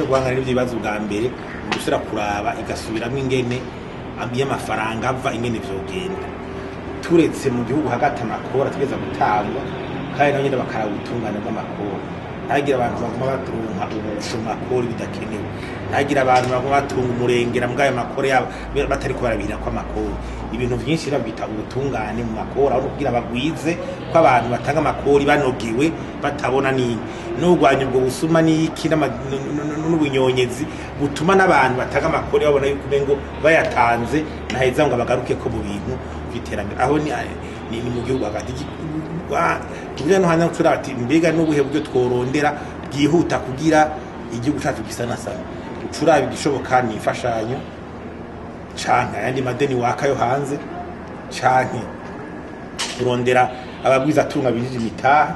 Guhangana n'ivyo bibazo bwa mbere ni gusubira kuraba, igasubiramwo ingene iyo amafaranga ava, ingene vyogenda. Turetse mu gihugu hagati amakori ategereza gutangwa, kandi nabo nyene bakaraba ubutungane bw'amakori. Ntagire abantu baguma batunga ubusho mu makori bidakenewe, ntagire abantu baguma batunga umurengera mbw'ayo makori yabo batariko barabihira ko amakori. Ibintu vyinshi babita ubutungane mu makori, aho kugira bagwize ko abantu batanga amakori banogewe, batabona nini n'urwanya ubwo busuma n'iki n'ubunyonyezi butuma n'abantu batanga amakori babona yuko umengo bayatanze ntaheza ngo abagaruke ko mu bintu vy'iterambere. Aho ni mu gihugu hagati kugira no hanze turaba ati: mbega n'ubuhe buryo tworondera bwihuta kugira igihugu cacu gisanasana? Ucuraba igishoboka ni imfashanyo, canke ayandi madeni waka yo hanze, canke kurondera abagwizatunga binjije imitahe,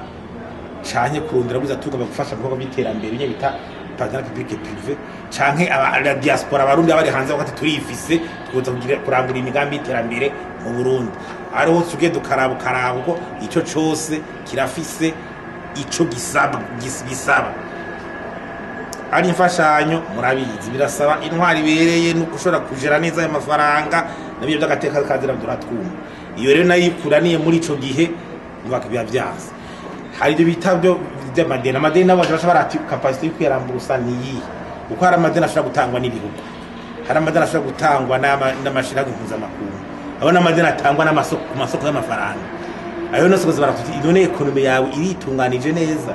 canke kurondera abagwizatunga bagufasha mu bikorwa by'iterambere, bimwe bita partenariat public privé, canke la diaspora, Abarundi bari hanze bakati turifise, tuza kugira kurangura imigambi y'iterambere mu Burundi. Ariho tugiye dukaraba, ukaraba ko ico cose kirafise ico gisaba. Gisaba ari imfashanyo, murabizi, birasaba intwari ibereye no gushobora kujera neza ayo mafaranga, nabyo by'agateka kazira turatwumva. Iyo rero nayo ikuraniye muri ico gihe mubaka biba vyanse. Hari ibyo bita byo by'amadeni. Amadeni nabo baca barati capacité yo kuyarambusa ni iyihe? Kuko hari amadeni ashobora gutangwa n'ibihugu, hari amadeni ashobora gutangwa n'amashirahamwe mpuzamakungu, abo n'amadeni atangwa n'amasoko, ku masoko y'amafaranga. Ayo yose barakuti: none économie yawe iritunganije neza?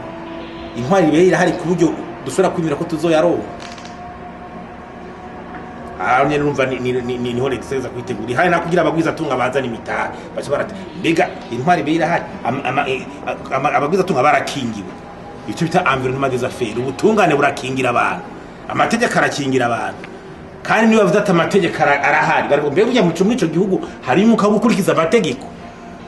Intwari ibereye irahari ku buryo dushobora kwimira ko tuzoyaronka? Aho nyene urumva niho leta itegeza kwitegura ihari na kugira abagwiza tunga bazana imitahe. Baca barati: mbega intwari ibereye irahari? Abagwiza tunga barakingiwe? Icyo bita environnement des affaires, ubutungane burakingira abantu, amategeko arakingira abantu. Kandi niba bavuze ati amategeko arahari, baravuga: mbega ujya muri ico gihugu hari umwuka wo gukurikiza amategeko?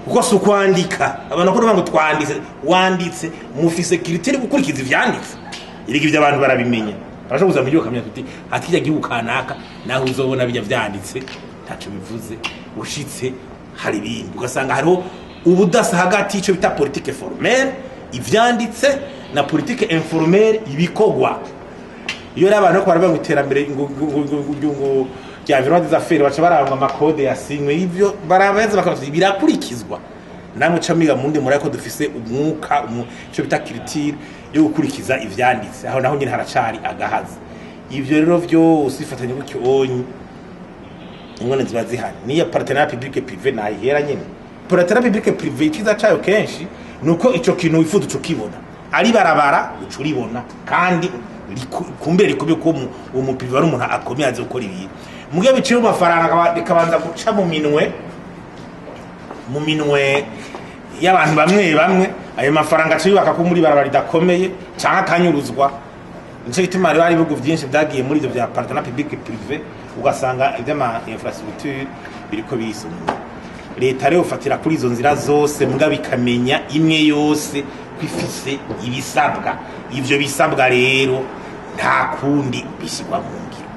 Kuko si ukwandika, abantu bakuru ngo twanditse, wanditse mufise critère gukurikiza ivyanditse. Erega ivyo abantu barabimenya, barashobora kuza mu gihugu bakamenya tuti ati kirya gihugu kanaka, naho uzobona bijya vyanditse ntaco bivuze, ushitse hari ibindi. Ugasanga hariho ubudasa hagati y'ico bita politique formelle, ivyanditse, na politique informelle, ibikorwa. Iyo rero abantu bariko baravuga ngo iterambere ngo rya environnement des affaires, baca barangwa ama codes yasinywe, ivyo barabeza bakavuga birakurikizwa. Namwe ca mwiga mundi murabe ko dufise umwuka ico bita culture yo gukurikiza ivyanditse. Aho naho nyine haracari agahazi. Ivyo rero vyose bifatanye gutyo onyi, ingone ziba zihari. Niyo partenariat public privé nayihera nyene. Partenariat public privé, iciza cayo kenshi nuko ico kintu wifuza uco ukibona, ari barabara uca uribona, kandi kumbere rikomeye ko umu privé ari umuntu akomeye, azi gukora ibintu. Mugihe biciye mu mafaranga, bikabanza guca mu minwe y'abantu bamwe bamwe, ayo mafaranga aca yubaka ko muri barabara ridakomeye canke akanyuruzwa. Nico gituma rero hari ibihugu vyinshi vyagiye muri ivyo vya partenariat public privé, ugasanga ivy'ama infrastructure biriko bisunga. Leta rero ufatira kuri izo nzira zose, mbwa bikamenya imwe yose ko ifise ibisabwa. Ivyo bisabwa rero nta kundi bishyirwa mu ngiro.